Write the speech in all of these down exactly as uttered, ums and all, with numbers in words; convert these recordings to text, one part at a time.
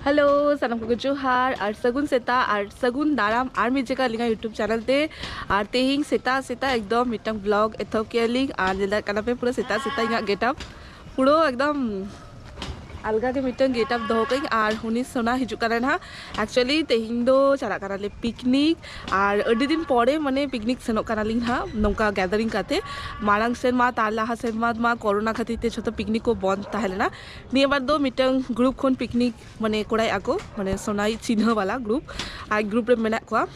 Hello, ᱥᱟᱱᱟᱢ ᱠᱚᱜᱮ ᱡᱚᱦᱟᱨ ᱟᱨ ᱥᱟᱹᱜᱩᱱ ᱥᱮᱛᱟᱜ ᱟᱨ ᱥᱟᱹᱜᱩᱱ ᱫᱟᱨᱟᱢ ᱟᱨ ᱢᱤᱫ ᱡᱟᱭᱜᱟ ᱟᱹᱞᱤᱧᱟᱜ YouTube ᱪᱮᱱᱮᱞ ᱛᱮ᱾ ᱟᱨ ᱛᱮᱦᱮᱧ ᱥᱮᱛᱟᱜ ᱥᱮᱛᱟᱜ ᱮᱠᱫᱚᱢ ᱢᱤᱫᱴᱟᱝ ᱵᱞᱚᱜ ᱮᱛᱚᱦᱚᱵ ᱠᱮᱜᱼᱟ ᱞᱤᱧ᱾ ᱟᱨ ᱧᱮᱞ ᱫᱟᱲᱮᱭᱟᱜ ᱠᱟᱱᱟ ᱯᱮ, ᱯᱩᱨᱟᱹ ᱥᱮᱛᱟᱜ ᱥᱮᱛᱟᱜ ᱤᱧᱟᱹᱜ ᱜᱮᱴᱟᱯ ᱯᱩᱨᱟᱹ ᱮᱠᱫᱚᱢ ᱟᱞᱜᱟ ᱜᱮ ᱢᱤᱫᱴᱟᱝ ᱜᱮᱴᱟᱯ ᱫᱚᱦᱚ ᱠᱟᱜ ᱟᱹᱧ᱾ ᱟᱨ ᱩᱱᱤ ᱥᱳᱱᱟ ᱦᱤᱡᱩᱜ ᱠᱟᱱᱟᱭ ᱱᱟᱦᱟᱜ᱾ ᱮᱠᱪᱩᱭᱮᱞᱤ ᱛᱮᱦᱮᱧ ᱫᱚ ᱪᱟᱞᱟᱜ ᱠᱟᱱᱟᱞᱮ ᱯᱤᱠᱱᱤᱠ᱾ ᱟᱨ ᱟᱹᱰᱤ ᱫᱤᱱ ᱯᱚᱨᱮ ᱢᱟᱱᱮ ᱯᱤᱠᱱᱤᱠ ᱥᱮᱱᱚᱜ ᱠᱟᱱᱟᱞᱤᱧ ᱱᱟᱦᱟᱜ, ᱱᱚᱝᱠᱟ ᱜᱮᱫᱟᱨᱤᱝ ᱠᱟᱛᱮ᱾ ᱢᱟᱲᱟᱝ ᱥᱮᱨᱢᱟ, ᱛᱟᱨ ᱞᱟᱦᱟ ᱥᱮᱨᱢᱟ ᱢᱟ ᱠᱳᱨᱳᱱᱟ ᱠᱷᱟᱹᱛᱤᱨ ᱛᱮ ᱡᱷᱚᱛᱚ ᱯᱤᱠᱱᱤᱠ ᱠᱚ ᱵᱚᱱᱫ ᱛᱟᱦᱮᱸ ᱞᱮᱱᱟ᱾ ᱱᱤᱭᱟᱹ ᱵᱟᱨ ᱫᱚ ᱢᱤᱫᱴᱟᱝ ᱜᱨᱩᱯ ᱠᱷᱚᱱ ᱯᱤᱠᱱᱤᱠ ᱢᱟᱱᱮ ᱠᱚᱨᱟᱭᱮᱫᱼᱟ ᱠᱚ, ᱢᱟᱱᱮ ᱥᱳᱱᱟᱭ ᱪᱤᱱᱦᱟᱹ ᱵᱟᱞᱟ ᱜᱨᱩᱯ, ᱟᱡ ᱜᱨᱩᱯ ᱨᱮ ᱢᱮᱱᱟᱜ ᱠᱚᱣᱟ᱾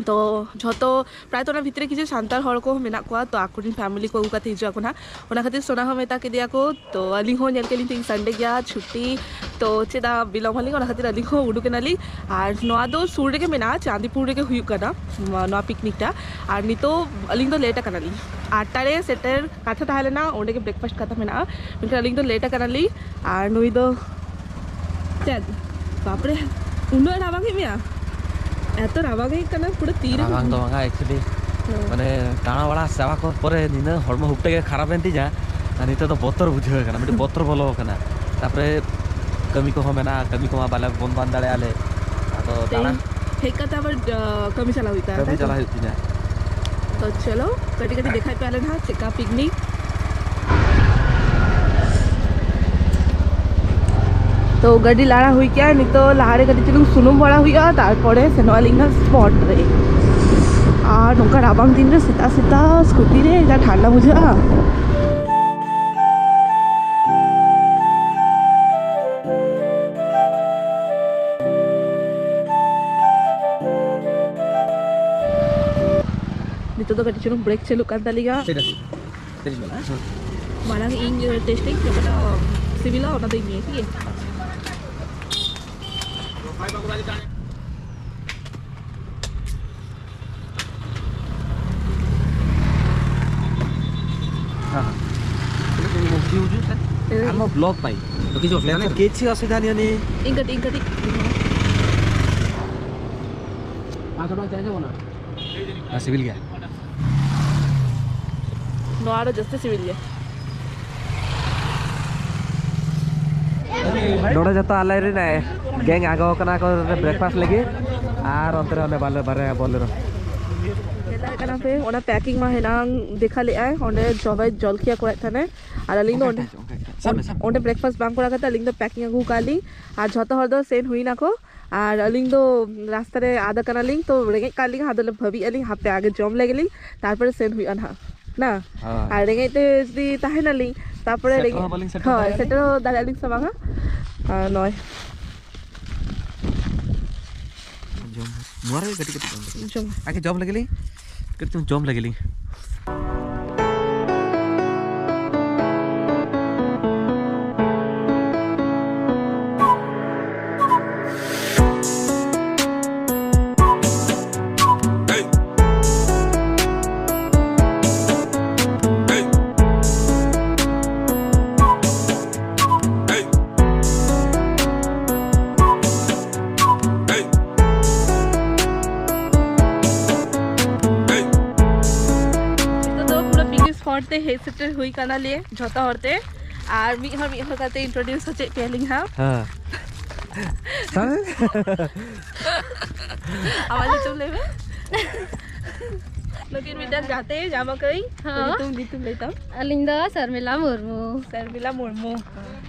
ᱛᱚ ᱡᱷᱚᱛᱚ ᱯᱨᱟᱭ ᱛᱚ ᱚᱱᱟ ᱵᱷᱤᱛᱨᱤ ᱨᱮ ᱠᱤᱪᱷᱩ ᱥᱟᱱᱛᱟᱲ ᱦᱚᱲ ᱠᱚᱦᱚᱸ ᱢᱮᱱᱟᱜ ᱠᱚᱣᱟ, ᱛᱚ ᱟᱠᱚᱨᱮᱱ ᱯᱷᱮᱢᱮᱞᱤ ᱠᱚ ᱟᱹᱜᱩ ᱠᱟᱛᱮ ᱦᱤᱡᱩᱜ ᱟᱠᱚ ᱱᱟᱦᱟᱜ᱾ ᱚᱱᱟ ᱠᱷᱟᱹᱛᱤᱨ ᱥᱳᱱᱟ ᱦᱚᱸ ᱢᱮᱛᱟ ᱠᱮᱫᱮᱭᱟ ᱠᱚ, ᱛᱚ ᱟᱹᱞᱤᱧ ᱦᱚᱸ ᱧᱮᱞ ᱠᱮᱫ ᱞᱤᱧ ᱛᱮᱦᱮᱧ ᱥᱟᱱᱰᱮ ᱜᱮᱭᱟ, ᱪᱷᱩᱴᱤ, ᱛᱚ ᱪᱮᱫᱟᱜ ᱵᱤᱞᱚᱢ ᱟᱹᱞᱤᱧ, ᱚᱱᱟ ᱠᱷᱟᱹᱛᱤᱨ ᱟᱹᱞᱤᱧ ᱦᱚᱸ ᱩᱰᱩᱠ ᱮᱱᱟᱞᱤᱧ᱾ ᱟᱨ ᱱᱚᱣᱟ ᱫᱚ ᱥᱩᱨ ᱨᱮᱜᱮ ᱢᱮᱱᱟᱜᱼᱟ, ᱪᱟᱸᱫᱤᱯᱩᱨ ᱨᱮᱜᱮ ᱦᱩᱭᱩᱜ ᱠᱟᱱᱟ ᱱᱚᱣᱟ ᱯᱤᱠᱱᱤᱠ ᱴᱟ᱾ ᱟᱨ ᱱᱤᱛᱚᱜ ᱟᱹᱞᱤᱧ ᱫᱚ ᱞᱮᱴ ᱟᱠᱟᱱᱟᱞᱤᱧ, ᱟᱴᱴᱟ ᱨᱮ ᱥᱮᱴᱮᱨ ᱠᱟᱛᱷᱟ ᱛᱟᱦᱮᱸ ᱞᱮᱱᱟ, ᱚᱸᱰᱮ ᱜᱮ ᱵᱨᱮᱠᱯᱷᱟᱥᱴ ᱠᱟᱛᱷᱟ ᱢᱮᱱᱟᱜᱼᱟ, ᱢᱮᱱᱠᱷᱟᱱ ᱟᱹᱞᱤᱧ ᱫᱚ ᱞᱮᱴ ᱟᱠᱟᱱᱟᱞᱤᱧ᱾ ᱟᱨ ᱱᱩᱭ ᱫᱚ ᱪᱮᱫ? ᱵᱟᱯᱨᱮ, ᱩᱱᱟᱹᱜ ᱨᱟᱵᱟᱝ ᱮᱫ ᱢᱮᱭᱟ? ᱮᱛᱚ ᱨᱟᱵᱟᱝ ᱮᱫ ᱠᱟᱱᱟ, ᱯᱩᱨᱟᱹ ᱛᱤ ᱨᱮ ᱨᱟᱵᱟᱝ ᱫᱚ ᱵᱟᱝᱟ, ᱮᱠᱪᱩᱭᱮᱞᱤ ᱦᱮᱸ᱾ ᱢᱟᱱᱮ ᱫᱟᱬᱟ ᱵᱟᱲᱟ ᱪᱟᱵᱟ ᱠᱚ ᱯᱚᱨᱮ ᱱᱤᱱᱟᱹ ᱦᱚᱲᱢᱚ ᱦᱩᱠ ᱛᱮᱜᱮ ᱠᱷᱟᱨᱟᱯ ᱮᱱ ᱛᱤᱧᱟ᱾ ᱟᱨ ᱱᱤᱛᱚᱜ ᱫᱚ ᱵᱚᱛᱚᱨ ᱵᱩᱡᱷᱟᱹᱣ ᱠᱟᱱᱟ, ᱢᱤᱫᱴᱤᱡ ᱵᱚᱛᱚᱨ ᱵᱚᱞᱚ ᱠᱟᱱᱟ᱾ ᱛᱟᱨᱯᱚᱨᱮ ᱠᱟᱹᱢᱤ ᱠᱚᱦᱚᱸ ᱢᱮᱱᱟᱜᱼᱟ, ᱠᱟᱹᱢᱤ ᱠᱚᱢᱟ ᱵᱟᱞᱮ ᱵᱚᱱᱫ ᱵᱟᱝ ᱫᱟᱲᱮᱭᱟᱜᱼᱟ ᱞᱮ᱾ ᱟᱫᱚ ᱛᱮᱦᱮᱧ ᱫᱟᱬᱟ ᱦᱮᱡ ᱠᱟᱛᱮ ᱟᱵᱟᱨ, ᱟᱸ, ᱠᱟᱹᱢᱤ ᱪᱟᱞᱟᱣ ᱦᱩᱭᱩᱜ ᱛᱟᱭᱟ, ᱠᱟᱹᱢᱤ ᱛᱟᱭ ᱛᱚ? ᱪᱟᱞᱟᱣ ᱦᱩᱭᱩᱜ ᱛᱤᱧᱟ᱾ ᱛᱚ ᱪᱚᱞᱚ, ᱠᱟᱹᱴᱤᱡ ᱠᱟᱹᱴᱤᱡ ᱫᱮᱠᱷᱟᱭ ᱯᱮ ᱟᱞᱮ ᱱᱟᱦᱟᱜ ᱪᱮᱫᱠᱟ ᱯᱤᱠᱱᱤᱠ᱾ ᱛᱚ ᱜᱟᱹᱰᱤ ᱞᱟᱲᱟ ᱦᱩᱭ ᱠᱮᱜᱼᱟ, ᱱᱤᱛᱚᱜ ᱞᱟᱦᱟᱨᱮ ᱠᱟᱹᱴᱤᱡ ᱪᱩᱞᱩᱝ ᱥᱩᱱᱩᱢ ᱵᱷᱚᱨᱟᱣ ᱦᱩᱭᱩᱜᱼᱟ, ᱛᱟᱨᱯᱚᱨᱮ ᱥᱮᱱᱚᱜ ᱟᱹᱞᱤᱧ ᱱᱟᱦᱟᱜ ᱥᱯᱚᱴ ᱨᱮ᱾ ᱟᱨ ᱱᱚᱝᱠᱟ ᱨᱟᱵᱟᱝ ᱫᱤᱱ ᱨᱮ ᱥᱮᱛᱟᱜ ᱥᱮᱛᱟᱜ ᱥᱠᱩᱴᱤ ᱨᱮ ᱡᱟ ᱴᱷᱟᱱᱰᱟ ᱵᱩᱡᱷᱟᱹᱜᱼᱟ᱾ ᱱᱤᱛᱚᱜ ᱫᱚ ᱠᱟᱹᱴᱤᱡ ᱪᱩᱞᱩᱝ ᱵᱨᱮᱠ ᱪᱟᱹᱞᱩᱜ ᱠᱟᱱ ᱛᱟᱞᱮᱭᱟ᱾ ᱥᱮᱴᱟ ᱥᱮ? ᱛᱤᱨᱤᱥ ᱵᱟᱞᱟ, ᱦᱮᱸ᱾ ᱢᱟᱲᱟᱝ ᱤᱧ ᱴᱮᱥᱴᱤᱝ, ᱪᱮᱫ ᱞᱮᱠᱟ ᱥᱤᱵᱤᱞᱟ ᱚᱱᱟ ᱫᱚ ᱤᱧ ᱧᱮᱞ, ᱴᱷᱤᱠ ᱜᱮᱭᱟ? ᱦᱮᱸ, ᱦᱮᱸ᱾ ᱦᱮᱸ᱾ ᱟᱢ ᱵᱞᱚᱜ ᱯᱟᱭ᱾ ᱛᱚ ᱠᱤᱪᱷᱩ ᱚᱥᱩᱵᱤᱫᱷᱟ ᱱᱮ ᱱᱮ ᱠᱤᱪᱷᱩ ᱚᱥᱩᱵᱤᱫᱷᱟ ᱱᱮ ᱱᱮ᱾ ᱤᱧ ᱠᱟᱹᱴᱤᱡ, ᱤᱧ ᱠᱟᱹᱴᱤᱡ᱾ ᱯᱟᱸᱪᱥᱚ ᱴᱟᱠᱟ ᱪᱟᱨᱡᱽ ᱟᱵᱚᱱᱟ᱾ ᱟᱨ ᱥᱤᱵᱤᱞ ᱜᱮᱭᱟ᱾ ᱱᱚᱣᱟ ᱟᱨᱚ ᱡᱟᱹᱥᱛᱤ ᱥᱤᱵᱤᱞ ᱜᱮᱭᱟ᱾ ᱱᱚᱰᱮ ᱡᱚᱛᱚ ᱟᱞᱮ ᱨᱮᱱ ᱜᱮᱝ ᱟᱬᱜᱚ ᱠᱟᱱᱟ ᱠᱚ ᱵᱨᱮᱠᱯᱷᱟᱥᱴ ᱞᱟᱹᱜᱤᱫ᱾ ᱟᱨ ᱚᱱᱛᱮ ᱨᱮ ᱚᱱᱮ ᱵᱟᱞᱮ ᱵᱟᱨᱭᱟ ᱵᱚᱞᱮᱨᱳ᱾ ᱧᱮᱞ ᱫᱟᱲᱮᱭᱟᱜ ᱠᱟᱱᱟ ᱯᱮ, ᱚᱱᱟ ᱯᱮᱠᱤᱝ ᱢᱟ ᱦᱮᱱᱟᱝ ᱫᱮᱠᱷᱟ ᱞᱮᱫᱟᱭ, ᱚᱸᱰᱮ ᱡᱚᱢᱟᱭ ᱡᱚᱞ ᱠᱷᱤᱭᱟ ᱠᱚᱨᱟᱣᱮᱫ ᱛᱟᱦᱮᱱᱟᱭ᱾ ᱟᱨ ᱟᱹᱞᱤᱧ ᱫᱚ ᱚᱸᱰᱮ, ᱥᱟᱵ ᱢᱮ, ᱥᱟᱵ ᱢᱮ᱾ ᱚᱸᱰᱮ ᱵᱨᱮᱠᱯᱷᱟᱥᱴ ᱵᱟᱝ ᱠᱚᱨᱟᱣ ᱠᱟᱛᱮ ᱟᱹᱞᱤᱧ ᱫᱚ ᱯᱮᱠᱤᱝ ᱟᱹᱜᱩ ᱠᱟᱜ ᱞᱤᱧ᱾ ᱟᱨ ᱡᱷᱚᱛᱚ ᱦᱚᱲ ᱫᱚ ᱥᱮᱱ ᱦᱩᱭ ᱱᱟᱠᱚ᱾ ᱟᱨ ᱟᱹᱞᱤᱧ ᱫᱚ ᱨᱟᱥᱛᱟ ᱨᱮ ᱟᱫ ᱟᱠᱟᱱᱟᱞᱤᱧ, ᱛᱚ ᱨᱮᱸᱜᱮᱡ ᱠᱟᱜ ᱞᱤᱧᱟ, ᱟᱫᱚ ᱞᱮ ᱵᱷᱟᱹᱵᱤᱭᱮᱫᱼᱟ ᱞᱤᱧ, ᱦᱟᱯᱮ ᱟᱜᱮ ᱡᱚᱢ ᱞᱮᱜᱮ ᱞᱤᱧ, ᱛᱟᱨᱯᱚᱨᱮ ᱥᱮᱱ ᱦᱩᱭᱩᱜᱼᱟ ᱱᱟᱦᱟᱜ᱾ ᱱᱟ? ᱦᱳᱭ᱾ ᱟᱨ ᱨᱮᱸᱜᱮᱡ ᱛᱮ ᱡᱩᱫᱤ ᱛᱟᱦᱮᱱᱟᱞᱤᱧ, ᱛᱟᱨᱯᱚᱨᱮ ᱥᱮᱴᱮᱨ ᱨᱮᱸᱜᱮᱡ, ᱦᱚᱸ ᱵᱟᱹᱞᱤᱧ ᱥᱮᱴᱮᱨ ᱦᱳᱭ, ᱫᱟᱲᱮᱭᱟᱜᱼᱟ᱾ ᱥᱮᱴᱮᱨ ᱦᱚᱸ ᱫᱟᱲᱮᱭᱟᱜᱼᱟ ᱞᱤᱧ ᱥᱮ ᱵᱟᱝᱟ? ᱟᱨ ᱱᱚᱜᱼᱚᱭ᱾ ᱡᱚᱢ, ᱱᱚᱣᱟ ᱨᱮᱜᱮ ᱠᱟᱹᱴᱤᱡ ᱠᱟᱹᱴᱤᱡ ᱡᱚᱢ ᱞᱮᱜᱮ᱾ ᱡᱚᱢ᱾ ᱟᱜᱮ ᱡᱚᱢ ᱞᱮᱜᱮ ᱞᱤᱧ, ᱠᱟᱹᱴᱤᱡ ᱪᱩᱞᱩᱝ ᱡᱚᱢ ᱞᱮᱜᱮ ᱞᱤᱧ᱾ ᱱᱤᱛᱚᱜ ᱫᱚ ᱯᱩᱨᱟᱹ ᱯᱤᱠᱱᱤᱠ ᱥᱯᱚᱴ ᱛᱮ ᱦᱮᱡ ᱥᱮᱴᱮᱨ ᱦᱩᱭ ᱠᱟᱱᱟᱞᱮ ᱡᱷᱚᱛᱚ ᱦᱚᱲ ᱛᱮ, ᱟᱨ ᱢᱤᱫ ᱦᱚᱲ ᱢᱤᱫ ᱦᱚᱲ ᱠᱟᱛᱮ ᱤᱱᱴᱨᱳᱰᱤᱭᱩᱥ ᱦᱚᱪᱚᱭᱮᱫ ᱯᱮᱭᱟᱞᱤᱧ ᱦᱟᱸᱜ᱾ ᱦᱮᱸ᱾ ᱟᱢᱟᱜ ᱧᱩᱛᱩᱢ ᱞᱟᱹᱭ ᱢᱮ᱾ ᱱᱩᱠᱤᱱ ᱢᱤᱫᱴᱟᱝ ᱜᱟᱛᱮ ᱧᱟᱢ ᱟᱠᱟᱫᱟᱹᱧ᱾ ᱦᱚᱸ᱾ ᱧᱩᱛᱩᱢ, ᱧᱩᱛᱩᱢ ᱞᱟᱹᱭ ᱛᱟᱢ? ᱟᱹᱞᱤᱧ ᱫᱚ ᱥᱚᱨᱢᱤᱞᱟ ᱢᱩᱨᱢᱩ᱾ ᱥᱚᱨᱢᱤᱞᱟ ᱢᱩᱨᱢᱩ᱾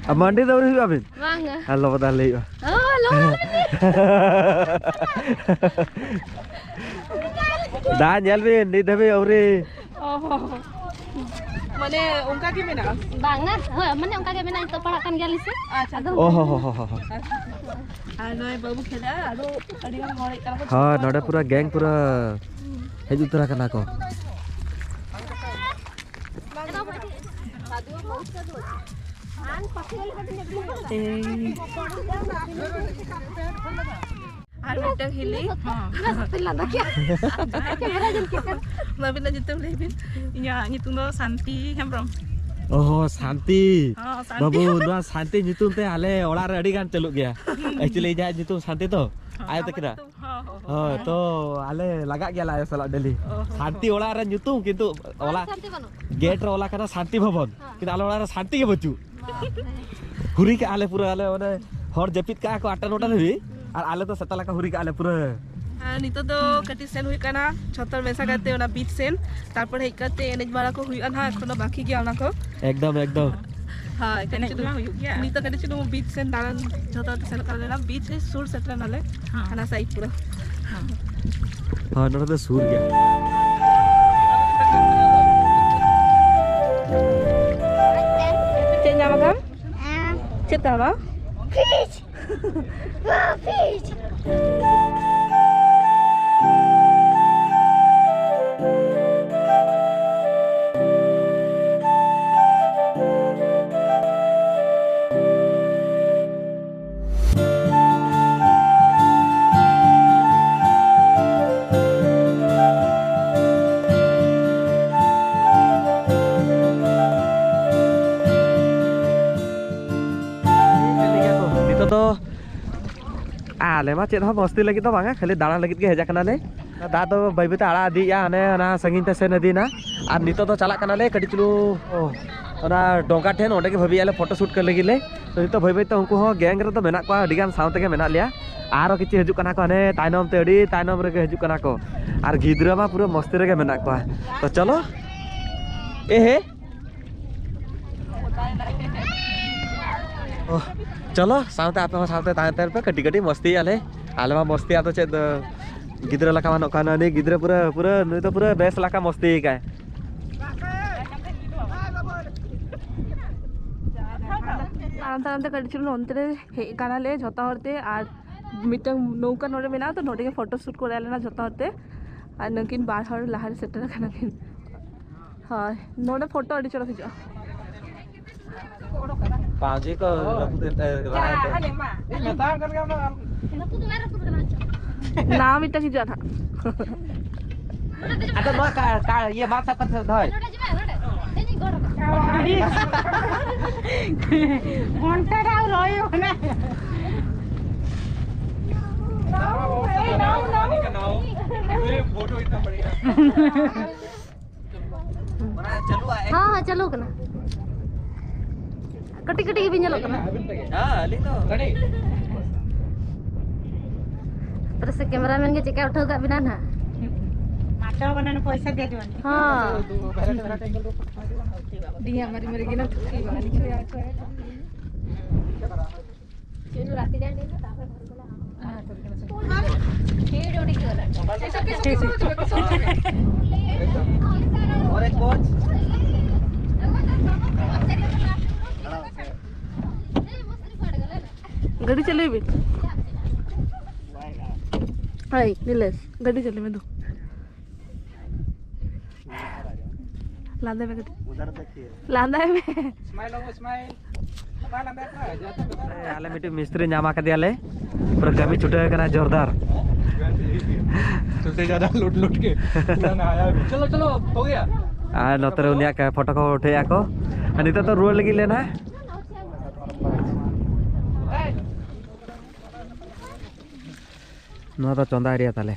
ᱟᱨ ᱢᱟᱱᱰᱤ ᱫᱚ ᱟᱹᱣᱨᱤ ᱦᱩᱭᱩᱜᱼᱟ ᱟᱹᱵᱤᱱ? ᱵᱟᱝᱟ᱾ ᱟᱨ ᱞᱚᱵᱚ ᱫᱟ ᱞᱟᱹᱭ ᱦᱩᱭᱩᱜᱼᱟ᱾ ᱚ, ᱞᱚᱵᱚ ᱫᱟ᱾ ᱫᱟ ᱧᱮᱞ ᱵᱤᱱ, ᱱᱤᱛ ᱫᱷᱟᱹᱵᱤᱡ ᱟᱹᱣᱨᱤ᱾ ᱚ ᱦᱚᱸ᱾ ᱢᱟᱱᱮ ᱚᱱᱠᱟ ᱜᱮ ᱢᱮᱱᱟᱜᱼᱟ? ᱵᱟᱝᱟ, ᱦᱳᱭ, ᱢᱟᱱᱮ ᱚᱱᱠᱟ ᱜᱮ ᱢᱮᱱᱟᱜᱼᱟ, ᱱᱤᱛᱚᱜ ᱯᱟᱲᱦᱟᱜ ᱠᱟᱱ ᱜᱮᱭᱟᱞᱤᱧ ᱥᱮ᱾ ᱟᱪᱪᱷᱟ᱾ ᱟᱫᱚ ᱚ ᱦᱚᱸ ᱦᱚᱸ ᱦᱚᱸ ᱦᱚᱸ ᱦᱚᱸ᱾ ᱟᱨ ᱱᱚᱜᱼᱚᱭ ᱵᱟᱹᱵᱩ ᱠᱷᱮᱞᱟ, ᱟᱨᱚ ᱟᱹᱰᱤ ᱜᱟᱱ ᱦᱚᱲ ᱦᱮᱡ ᱠᱟᱱᱟ ᱠᱚ᱾ ᱦᱳᱭ, ᱱᱚᱰᱮ ᱯᱩᱨᱟᱹ ᱜᱮᱝ ᱯᱩᱨᱟᱹ ᱦᱮᱡ ᱩᱛᱟᱹᱨ ᱟᱠᱟᱱᱟ ᱠᱚ᱾ ᱮᱭ᱾ ᱟᱨ ᱢᱤᱫᱴᱟᱝ ᱦᱤᱞᱤ᱾ ᱦᱚᱸ᱾ ᱟᱹᱵᱤᱱᱟᱜ ᱧᱩᱛᱩᱢ ᱞᱟᱹᱭ ᱵᱤᱱ᱾ ᱤᱧᱟᱹᱜ ᱧᱩᱛᱩᱢ ᱫᱚ ᱥᱟᱱᱛᱤ ᱦᱮᱢᱵᱨᱚᱢ᱾ ᱚᱦᱚ, ᱥᱟᱱᱛᱤ᱾ ᱦᱚᱸ, ᱥᱟᱱᱛᱤ᱾ ᱵᱟᱹᱵᱩ, ᱱᱚᱣᱟ ᱥᱟᱱᱛᱤ ᱧᱩᱛᱩᱢ ᱛᱮ ᱟᱞᱮ ᱚᱲᱟᱜ ᱨᱮ ᱟᱹᱰᱤ ᱜᱟᱱ ᱪᱟᱹᱞᱩᱜ ᱜᱮᱭᱟ᱾ ᱮᱠᱪᱩᱭᱮᱞᱤ, ᱤᱧᱟᱹᱜ ᱧᱩᱛᱩᱢ ᱥᱟᱱᱛᱤ ᱛᱚ, ᱦᱚᱸ, ᱟᱭᱳ ᱟᱢᱟᱜ ᱛᱟᱹᱠᱤᱱᱟᱜ᱾ ᱧᱩᱛᱩᱢ, ᱦᱚᱸ, ᱦᱚᱸ, ᱦᱚᱸ᱾ ᱦᱳᱭ, ᱛᱚ ᱟᱞᱮ ᱞᱟᱜᱟᱜ ᱜᱮᱭᱟᱞᱮ ᱟᱭᱳ ᱥᱟᱞᱟᱜ ᱰᱮᱞᱤ᱾ ᱚ, ᱦᱚᱸ, ᱥᱟᱱᱛᱤ ᱦᱚᱸ᱾ ᱚᱲᱟᱜ ᱨᱮ ᱧᱩᱛᱩᱢ, ᱠᱤᱱᱛᱩ ᱚᱲᱟᱜ ᱥᱟᱱᱛᱤ ᱵᱟᱹᱱᱩᱜ᱾ ᱜᱮᱴ ᱨᱮ ᱚᱞ ᱟᱠᱟᱱᱟ ᱥᱟᱱᱛᱤ ᱵᱷᱚᱵᱚᱱ, ᱦᱮᱸ᱾ ᱠᱤᱱᱛᱩ ᱟᱞᱮ ᱚᱲᱟᱜ ᱨᱮ ᱥᱟᱱᱛᱤ ᱜᱮ ᱵᱟᱹᱪᱩᱜ᱾ ᱦᱩᱨᱤ ᱠᱟᱜᱼᱟ ᱞᱮ ᱯᱩᱨᱟᱹ, ᱟᱞᱮ ᱚᱱᱮ ᱦᱚᱲ ᱡᱟᱹᱯᱤᱫ ᱠᱟᱜᱼᱟ ᱠᱚ ᱟᱴ ᱴᱟ ᱱᱚ ᱴᱟ ᱫᱷᱟᱹᱵᱤᱡ, ᱟᱨ ᱟᱞᱮ ᱫᱚ ᱥᱮᱛᱟ ᱞᱮᱠᱟ ᱦᱩᱨᱤ ᱠᱟᱜᱼᱟ ᱞᱮ ᱯᱩᱨᱟᱹ᱾ ᱟᱨ ᱱᱤᱛᱚᱜ ᱫᱚ ᱠᱟᱹᱴᱤᱡ ᱥᱮᱱ ᱦᱩᱭᱩᱜ ᱠᱟᱱᱟ, ᱡᱷᱚᱛᱚ ᱢᱮᱥᱟ ᱠᱟᱛᱮ ᱚᱱᱟ ᱵᱤᱪ ᱥᱮᱱ, ᱛᱟᱨᱯᱚᱨ ᱦᱮᱡ ᱠᱟᱛᱮ ᱮᱱᱮᱡ ᱵᱟᱲᱟ ᱠᱚ ᱦᱩᱭᱩᱜᱼᱟ ᱱᱟᱦᱟᱜ, ᱮᱠᱷᱚᱱᱳ ᱵᱟᱹᱠᱤ ᱜᱮᱭᱟ ᱚᱱᱟ ᱠᱚ᱾ ᱮᱠᱫᱚᱢ, ᱮᱠᱫᱚᱢ᱾ ᱦᱳᱭ, ᱠᱟᱹᱴᱤᱡ ᱮᱱᱮᱡ ᱪᱩᱞᱩᱝ ᱢᱟ ᱦᱩᱭᱩᱜ ᱜᱮᱭᱟ᱾ ᱱᱤᱛᱚᱜ ᱠᱟᱹᱴᱤᱡ ᱪᱩᱞᱩᱝ ᱵᱤᱪ ᱥᱮᱱ ᱫᱟᱬᱟᱱ ᱡᱷᱚᱛᱚ ᱦᱚᱲ ᱛᱮ ᱥᱮᱱᱚᱜ ᱠᱟᱱᱟ ᱞᱮ, ᱵᱤᱪ ᱨᱮ ᱥᱩᱨ ᱥᱮᱴᱮᱨ ᱱᱟᱞᱮ, ᱦᱮᱸ᱾ ᱦᱟᱱᱟ ᱥᱟᱭᱤᱰ ᱯᱩᱨᱟᱹ᱾ ᱦᱳᱭ, ᱱᱚᱰᱮ ᱫᱚ ᱥᱩᱨ ᱜᱮᱭᱟ᱾ ᱪᱮᱫ ᱧᱟᱢ ᱟᱠᱟᱫᱟᱢ? ᱪᱮᱫ ᱛᱟᱢᱟ? ᱯᱷᱨᱤᱡᱽ᱾ ᱯᱷᱨᱤᱡᱽ᱾ ᱱᱤᱛᱚᱜ ᱫᱚ ᱟᱞᱮ ᱢᱟ ᱪᱮᱫ ᱦᱚᱸ ᱢᱚᱥᱛᱤ ᱞᱟᱹᱜᱤᱫ ᱫᱚ ᱵᱟᱝᱟ, ᱠᱷᱟᱹᱞᱤ ᱫᱟᱬᱟᱱ ᱞᱟᱹᱜᱤᱫ ᱜᱮ ᱦᱮᱡ ᱟᱠᱟᱱᱟᱞᱮ᱾ ᱫᱟᱜ ᱫᱚ ᱵᱟᱹᱭ ᱵᱟᱹᱭ ᱛᱮ ᱟᱲᱟᱜ ᱤᱫᱤᱭᱮᱜᱼᱟ, ᱦᱟᱱᱮ ᱚᱱᱟ ᱥᱟᱺᱜᱤᱧ ᱛᱮ ᱥᱮᱱ ᱤᱫᱤᱭᱮᱱᱟ᱾ ᱟᱨ ᱱᱤᱛᱚᱜ ᱫᱚ ᱪᱟᱞᱟᱜ ᱠᱟᱱᱟᱞᱮ ᱠᱟᱹᱴᱤᱡ ᱪᱩᱞᱩ, ᱚ, ᱚᱱᱟ ᱰᱚᱸᱜᱟ ᱴᱷᱮᱱ, ᱚᱸᱰᱮ ᱜᱮ ᱵᱷᱟᱹᱵᱤᱭᱮᱜᱼᱟ ᱞᱮ ᱯᱷᱳᱴᱳ ᱥᱩᱴ ᱠᱚ ᱞᱟᱹᱜᱤᱫ ᱞᱮ᱾ ᱛᱚ ᱱᱤᱛᱚᱜ ᱵᱟᱹᱭ ᱵᱟᱹᱭ ᱛᱮ ᱩᱱᱠᱩ ᱦᱚᱸ ᱜᱮᱝ ᱨᱮᱫᱚ ᱢᱮᱱᱟᱜ ᱠᱚᱣᱟ, ᱟᱹᱰᱤ ᱜᱟᱱ ᱥᱟᱶ ᱛᱮᱜᱮ ᱢᱮᱱᱟᱜ ᱞᱮᱭᱟ᱾ ᱟᱨᱚ ᱠᱤᱪᱷᱩ ᱦᱤᱡᱩᱜ ᱠᱟᱱᱟ ᱠᱚ, ᱦᱟᱱᱮ ᱛᱟᱭᱱᱚᱢ ᱛᱮ, ᱟᱹᱰᱤ ᱛᱟᱭᱱᱚᱢ ᱨᱮᱜᱮ ᱦᱤᱡᱩᱜ ᱠᱟᱱᱟ ᱠᱚ᱾ ᱟᱨ ᱜᱤᱫᱽᱨᱟᱹ ᱢᱟ ᱯᱩᱨᱟᱹ ᱢᱚᱥᱛᱤ ᱨᱮᱜᱮ ᱢᱮᱱᱟᱜ ᱠᱚᱣᱟ᱾ ᱛᱚ ᱪᱚᱞᱚ, ᱮ ᱦᱮ᱾ ᱚ, ᱪᱚᱞᱚ, ᱥᱟᱶᱛᱮ ᱟᱯᱮ ᱦᱚᱸ ᱥᱟᱶᱛᱮ ᱛᱟᱦᱮᱸ ᱛᱟᱦᱮᱸ ᱯᱮ, ᱠᱟᱹᱴᱤᱡ ᱠᱟᱹᱴᱤᱡ ᱢᱚᱥᱛᱤᱭᱮᱜᱼᱟ ᱞᱮ᱾ ᱟᱞᱮ ᱢᱟ ᱢᱚᱥᱛᱤ ᱟᱫᱚ ᱪᱮᱫ, ᱜᱤᱫᱽᱨᱟᱹ ᱞᱮᱠᱟ ᱵᱟᱹᱱᱩᱜ ᱠᱚᱣᱟ᱾ ᱱᱩᱭ ᱜᱤᱫᱽᱨᱟᱹ ᱯᱩᱨᱟᱹ, ᱯᱩᱨᱟᱹ, ᱱᱩᱭ ᱫᱚ ᱯᱩᱨᱟᱹ ᱵᱮᱥ ᱞᱮᱠᱟ ᱢᱚᱥᱛᱤ ᱠᱟᱭ᱾ ᱛᱟᱲᱟᱢ ᱛᱟᱲᱟᱢ ᱛᱮ ᱠᱟᱹᱴᱤᱡ ᱪᱩᱞᱩᱝ ᱚᱱᱛᱮ ᱨᱮ ᱦᱮᱡ ᱠᱟᱱᱟᱞᱮ ᱡᱷᱚᱛᱚ ᱦᱚᱲ ᱛᱮ, ᱟᱨ ᱢᱤᱫᱴᱟᱝ ᱱᱚᱣᱠᱟ ᱱᱚᱰᱮ ᱢᱮᱱᱟᱜᱼᱟ, ᱛᱚ ᱱᱚᱰᱮ ᱜᱮ ᱯᱷᱳᱴᱳ ᱥᱩᱴ ᱠᱚᱨᱟᱣ ᱞᱮᱱᱟ ᱡᱷᱚᱛᱚ ᱦᱚᱲ ᱛᱮ᱾ ᱟᱨ ᱱᱩᱠᱤᱱ ᱵᱟᱨ ᱦᱚᱲ ᱞᱟᱦᱟ ᱨᱮ ᱥᱮᱴᱮᱨ ᱟᱠᱟᱱᱟ ᱠᱤᱱ᱾ ᱦᱳᱭ, ᱱᱚᱰᱮ ᱯᱷᱳᱴᱳ ᱟᱹᱰᱤ ᱪᱚᱨᱚᱠ ᱦᱤᱡᱩᱜᱼᱟ᱾ ᱯᱟᱸᱡᱮ ᱠᱚ ᱨᱟᱹᱯᱩᱫ ᱮᱱ ᱛᱟᱭᱟ, ᱨᱟᱲᱟ ᱮᱱ ᱛᱟᱭᱟ᱾ ᱤᱧ ᱢᱮᱛᱟᱢ ᱠᱟᱱ ᱜᱮᱭᱟ ᱚᱱᱟ᱾ ᱱᱟᱣᱟ ᱢᱤᱫᱴᱟᱝ ᱦᱤᱡᱩᱜᱼᱟ ᱱᱟᱦᱟᱜ᱾ ᱟᱫᱚ ᱱᱚᱣᱟ ᱠᱟ-, ᱠᱟ-, ᱤᱭᱟᱹ ᱵᱟᱝ ᱥᱟᱵ ᱠᱟᱛᱮ ᱫᱚᱦᱚᱭ᱾ ᱜᱷᱚᱱᱴᱟ ᱨᱮ ᱟᱨ ᱦᱩᱭᱩᱜ ᱠᱟᱱᱟ᱾ ᱦᱮᱸ, ᱦᱮᱸ, ᱪᱟᱹᱞᱩ ᱠᱟᱱᱟ᱾ ᱠᱟᱹᱴᱤᱡ ᱠᱟᱹᱴᱤᱡ ᱜᱮᱵᱤᱱ ᱧᱮᱞᱚᱜ ᱠᱟᱱᱟ᱾ ᱦᱮᱸ, ᱟᱹᱞᱤᱧ ᱫᱚ᱾ ᱯᱟᱨᱮ ᱥᱮ ᱠᱮᱢᱮᱨᱟᱢᱮᱱ ᱜᱮ ᱪᱮᱫᱠᱟ ᱩᱴᱷᱟᱹᱣ ᱠᱟᱜ ᱵᱤᱱᱟ ᱱᱟᱦᱟᱜ᱾ ᱢᱟᱪᱚ ᱵᱟᱱᱟᱱ ᱯᱚᱭᱥᱟ ᱫᱮ ᱡᱚᱣᱟᱱ᱾ ᱦᱚᱸ᱾ ᱫᱤᱭᱟ ᱢᱟᱨᱤ ᱢᱟᱨᱤ ᱜᱮ ᱱᱟ ᱴᱷᱩᱠᱤ ᱵᱟᱱᱤ ᱪᱷᱩᱭᱟ ᱪᱷᱩᱭᱟ᱾ ᱜᱟᱹᱰᱤ ᱪᱟᱹᱞᱩᱭ ᱵᱤᱱ᱾ ᱦᱳᱭ, ᱱᱤᱞᱮᱥ, ᱜᱟᱹᱰᱤ ᱪᱟᱹᱞᱩᱭ ᱢᱮ ᱫᱩ᱾ ᱞᱟᱸᱫᱟᱭ ᱢᱮ ᱠᱟᱹᱴᱤᱡ᱾ ᱞᱟᱸᱫᱟᱭ ᱢᱮ᱾ ᱥᱢᱟᱭᱤᱞ ᱵᱟᱹᱵᱩ, ᱥᱢᱟᱭᱤᱞ᱾ ᱵᱟᱭ ᱞᱟᱸᱫᱟᱭ ᱠᱟᱱᱟ, ᱡᱚᱛᱚ ᱜᱮ᱾ ᱟᱞᱮ ᱢᱤᱫᱴᱤᱡ ᱢᱤᱥᱛᱨᱤ ᱧᱟᱢ ᱟᱠᱟᱫᱮᱭᱟᱞᱮ, ᱯᱩᱨᱟᱹ ᱠᱟᱹᱢᱤ ᱪᱷᱩᱴᱟᱹᱣ ᱠᱟᱱᱟ ᱡᱳᱨᱫᱟᱨ᱾ ᱛᱩᱞᱛᱮ ᱡᱟᱫᱟ ᱞᱩᱴ ᱞᱩᱴ ᱠᱮ ᱯᱩᱨᱟ ᱱᱟᱭᱟ ᱵᱷᱤ᱾ ᱪᱚᱞᱚ, ᱪᱚᱞᱚ, ᱦᱳ ᱜᱟᱭᱟ᱾ ᱟᱨ ᱱᱚᱛᱮ ᱨᱮ ᱩᱱᱤᱭᱟᱜ ᱯᱷᱳᱴᱳ ᱠᱚ ᱩᱴᱷᱟᱹᱣᱮᱫᱼᱟ ᱠᱚ᱾ ᱟᱨ ᱱᱤᱛᱚᱜ ᱫᱚ ᱨᱩᱣᱟᱹᱲ ᱞᱟᱹᱜᱤᱫ ᱞᱮ ᱱᱟᱦᱟᱜ᱾ ᱱᱚᱣᱟ ᱫᱚ ᱪᱚᱸᱫᱟ ᱮᱨᱤᱭᱟ ᱛᱟᱞᱮ᱾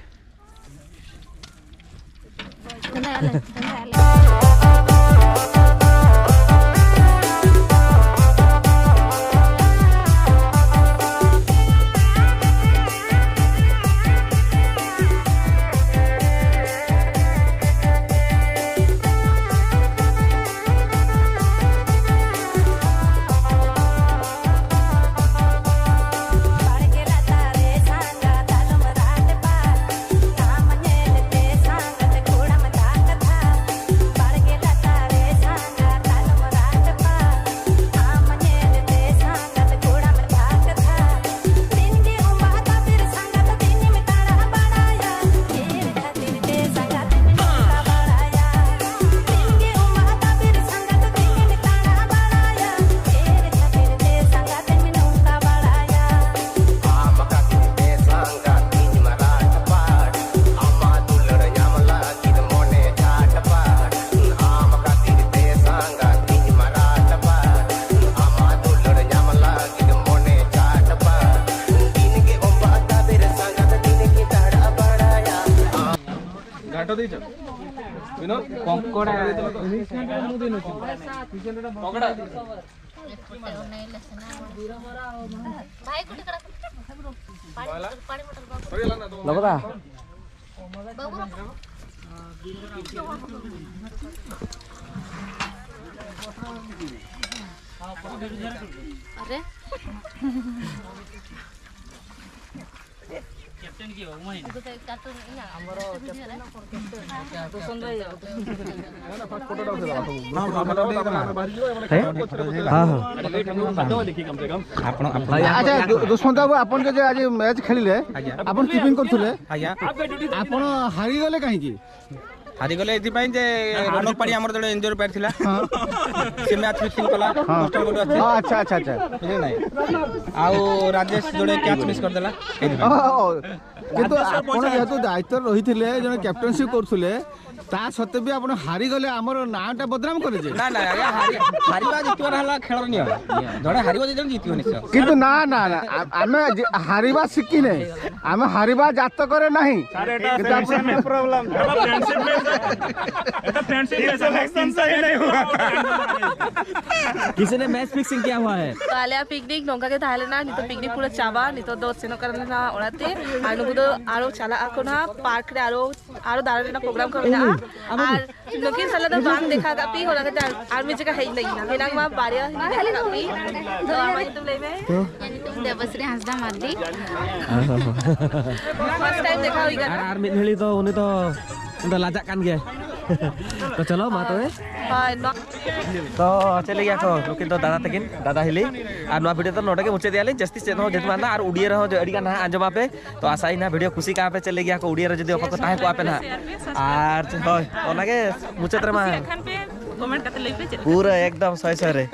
ᱜᱟᱴᱚ ᱫᱤᱡᱚ᱾ ᱵᱤᱱᱳᱫ? ᱠᱚᱝᱠᱚᱲᱟ᱾ ᱠᱚᱝᱠᱚᱲᱟ᱾ ᱞᱚᱵᱚᱫᱟ᱾ ᱟᱨᱮ᱾ ଆଚ୍ଛା, ଯ-, ଯଶୋବନ୍ତ ବାବୁ, ଆପଣ ଯେ ଆଜି ମ୍ୟାଚ୍ ଖେଳିଲେ, ଆଜ୍ଞା। ଆପଣ କିପିଂ କରୁଥିଲେ, ଆଜ୍ଞା। ଆପଣ ହାରିଗଲେ କାହିଁକି? ହାରିଗଲେ ଏଥିପାଇଁ ଯେ ରୋନକ ପାଢ଼ୀ ଆମର ଜଣେ ଇଞ୍ଜୁରି ପ୍ଲେୟାର ଥିଲା, ହଁ। ସେ ମ୍ୟାଚ୍ ଫିକ୍ସିଂ କଲା, ହଁ। ପୋଷ୍ଟର ଗୋଟେ ଅଛି। ହଁ, ଆଚ୍ଛା, ଆଚ୍ଛା, ଆଚ୍ଛା। ବୁଝିଲେ ନାଇଁ? ଆଉ ରାଜେଶ ଜଣେ କ୍ୟାଚ୍ ମିସ୍ କରିଦେଲା। ଓହୋ। କିନ୍ତୁ ଆପଣ ଯେହେତୁ ଦାୟିତ୍ୱରେ ରହିଥିଲେ, ଜଣେ କ୍ୟାପ୍ଟେନସିପ୍ କରୁଥିଲେ, ତା ସତ୍ତ୍ୱେ ବି ଆପଣ ହାରିଗଲେ, ଆମର ନାଁଟା ବଦନାମ କଲେ ଯେ। ନା, ନା, ଆଜ୍ଞା, ହାରି-, ହାରିବା ଜିତିବାର ହେଲା ଖେଳର ନିୟମ। ଜଣେ ହାରିବ, ଜଣେ ଜିତିବ ନିଶ୍ଚୟ। କିନ୍ତୁ ନା, ନା, ନା, ଆ-, ଆମେ ଜି-, ହାରିବା ଶିଖିନେ, ଆମେ ହାରିବା ଜାତକରେ ନାହିଁ। अरे, ଏଟା କିନ୍ତୁ ଆପଣ ଫ୍ରେଣ୍ଡସିପ ପ୍ରୋବ୍ଲେମ। ଏଟା ଫ୍ରେଣ୍ଡସିପ ମ୍ୟାଚ, ଏଟା ଫ୍ରେଣ୍ଡସିପ ମ୍ୟାଚ। ସିଲେକ୍ସନ ସହି ନାହିଁ ହୁଆ। किसी ने मैच फिक्सिंग किया हुआ है? ᱛᱚ, ᱟᱞᱮᱭᱟᱜ ᱯᱤᱠᱱᱤᱠ ᱱᱚᱝᱠᱟ ᱜᱮ ᱛᱟᱦᱮᱸ ᱞᱮᱱᱟ᱾ ᱱᱤᱛᱚᱜ ᱯᱤᱠᱱᱤᱠ ᱯᱩᱨᱟᱹ ᱪᱟᱵᱟ᱾ ᱱᱤᱛᱚᱜ ᱫᱚ ᱥᱮᱱᱚᱜ ᱠᱟᱱᱟ ᱱᱟᱦᱟᱜ ᱚᱲᱟᱜ ᱛᱮ᱾ ᱟᱨ ᱱᱩᱠᱩ ᱫᱚ ᱟᱨᱚ ᱪᱟᱞᱟᱜ ᱟᱠᱚ ᱱᱟᱦᱟᱜ ᱯᱟᱨᱠ ᱨᱮ, ᱟᱨᱚ, ᱟᱨᱚ ᱫᱟᱬᱟᱱ ᱨᱮᱱᱟᱜ ᱯᱨᱳᱜᱨᱟᱢ ᱠᱚ ᱢᱮᱱᱟᱜᱼᱟ᱾ ᱟᱨ ᱱᱩᱠᱤᱱ ᱥᱟᱞᱟᱜ ᱫᱚ ᱵᱟᱝ ᱫᱮᱠᱷᱟ ᱟᱠᱟᱫ ᱯᱮ, ᱚᱱᱟ ᱠᱷᱟᱹᱛᱤᱨ ᱟᱨ ᱢᱤᱫ ᱡᱟᱭᱜᱟ ᱦᱮᱡ ᱞᱟᱹᱜᱤᱫ ᱱᱟ᱾ ᱢᱮᱱᱟᱝ ᱢᱟ ᱵᱟᱨᱭᱟ ᱦᱤᱱᱫᱤ ᱫᱮᱠᱷᱟ ᱟᱠᱟᱫ ᱯᱮ᱾ ᱛᱚ, ᱟᱢᱟᱜ ᱧᱩᱛᱩᱢ ᱞᱟᱹᱭ ᱢᱮ᱾ ᱤᱧᱟᱹᱜ ᱧᱩᱛᱩᱢ ᱫᱮᱵᱚᱥᱨᱤ ᱦᱟᱸᱥᱫᱟ ᱢᱟᱨᱰᱤ᱾ ᱯᱷᱟᱨᱥᱴ ᱴᱟᱭᱤᱢ ᱫᱮᱠᱷᱟ ᱦᱩᱭ ᱠᱟᱱᱟ᱾ ᱟᱨ, ᱟᱨ ᱢᱤᱫ ᱦᱤᱲᱤ ᱫᱚ ᱩᱱᱤ ᱫᱚ, ᱩᱱᱤ ᱫᱚ ᱞᱟᱡᱟᱜ ᱠᱟᱱ ᱜᱮᱭᱟᱭ᱾ ᱛᱚ, ᱪᱚᱞᱚ, ᱢᱟ ᱛᱚᱵᱮ᱾ ᱦᱳᱭ, ᱱᱚ- ᱛᱚ, ᱪᱮᱫ ᱞᱟᱹᱭ ᱜᱮᱭᱟ ᱠᱚ ᱱᱩᱠᱤᱱ ᱫᱚ ᱫᱟᱫᱟ ᱛᱟᱹᱠᱤᱱ, ᱫᱟᱫᱟ ᱦᱤᱞᱤ᱾ ᱟᱨ ᱱᱚᱣᱟ ᱵᱷᱤᱰᱤᱭᱳ ᱫᱚ ᱱᱚᱰᱮ ᱜᱮ ᱢᱩᱪᱟᱹᱫ ᱮᱭᱟᱞᱤᱧ᱾ ᱡᱟᱹᱥᱛᱤ ᱪᱮᱫ ᱦᱚᱸ ᱡᱮᱦᱮᱛᱩ ᱵᱟᱝ, ᱟᱨ ᱩᱰᱤᱭᱟᱹ ᱨᱮᱦᱚᱸ ᱟᱹᱰᱤ ᱜᱟᱱ ᱦᱟᱸᱜ ᱟᱸᱡᱚᱢ ᱟᱯᱮ᱾ ᱛᱚ, ᱟᱥᱟᱭᱤᱧ ᱱᱟᱦᱟᱜ ᱵᱷᱤᱰᱤᱭᱳ ᱠᱩᱥᱤ ᱠᱟᱜᱼᱟ ᱯᱮ, ᱪᱮᱫ ᱞᱟᱹᱭ ᱜᱮᱭᱟ ᱠᱚ ᱩᱰᱤᱭᱟᱹ ᱨᱮ ᱡᱩᱫᱤ ᱚᱠᱚᱭ ᱠᱚ ᱛᱟᱦᱮᱸ ᱠᱚᱜᱼᱟ ᱯᱮ ᱱᱟᱦᱟᱜ᱾ ᱟᱨ ᱦᱳᱭ, ᱚᱱᱟᱜᱮ ᱢᱩᱪᱟᱹᱫ ᱨᱮᱢᱟ ᱠᱩᱥᱤᱭᱟᱜ ᱠᱷᱟᱱ ᱯᱮ ᱠᱚᱢᱮᱱᱴ ᱠᱟᱛᱮ ᱞᱟᱹᱭ ᱯᱮ ᱪᱮᱫ ᱞᱮᱠᱟ᱾ ᱯᱩᱨᱟᱹ ᱮᱠᱫᱚᱢ ᱥᱚᱭ ᱥᱚᱭ ᱨᱮ᱾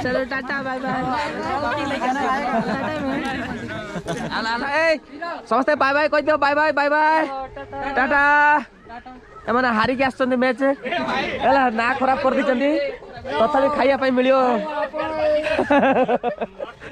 ᱪᱚᱞᱚ, ᱴᱟᱴᱟ, ᱵᱟᱭ ᱵᱟᱭ᱾ ᱴᱟᱴᱟ ᱢᱮ᱾ ᱟᱞᱟ, ᱟᱞᱟ, ᱮᱭ, ᱥᱚᱢᱚᱥᱛᱮ ᱵᱟᱭ ᱵᱟᱭ ᱠᱚᱭ ᱫᱚ, ᱵᱟᱭ ᱵᱟᱭ, ᱵᱟᱭ ᱵᱟᱭ᱾ ᱴᱟᱴᱟ᱾ ଏମାନେ ହାରିକି ଆସିଛନ୍ତି ମ୍ୟାଚ୍। ହେଲା, ନାଁ ଖରାପ କରିଦେଇଛନ୍ତି। ତଥାପି ଖାଇବା ପାଇଁ ମିଳିବ।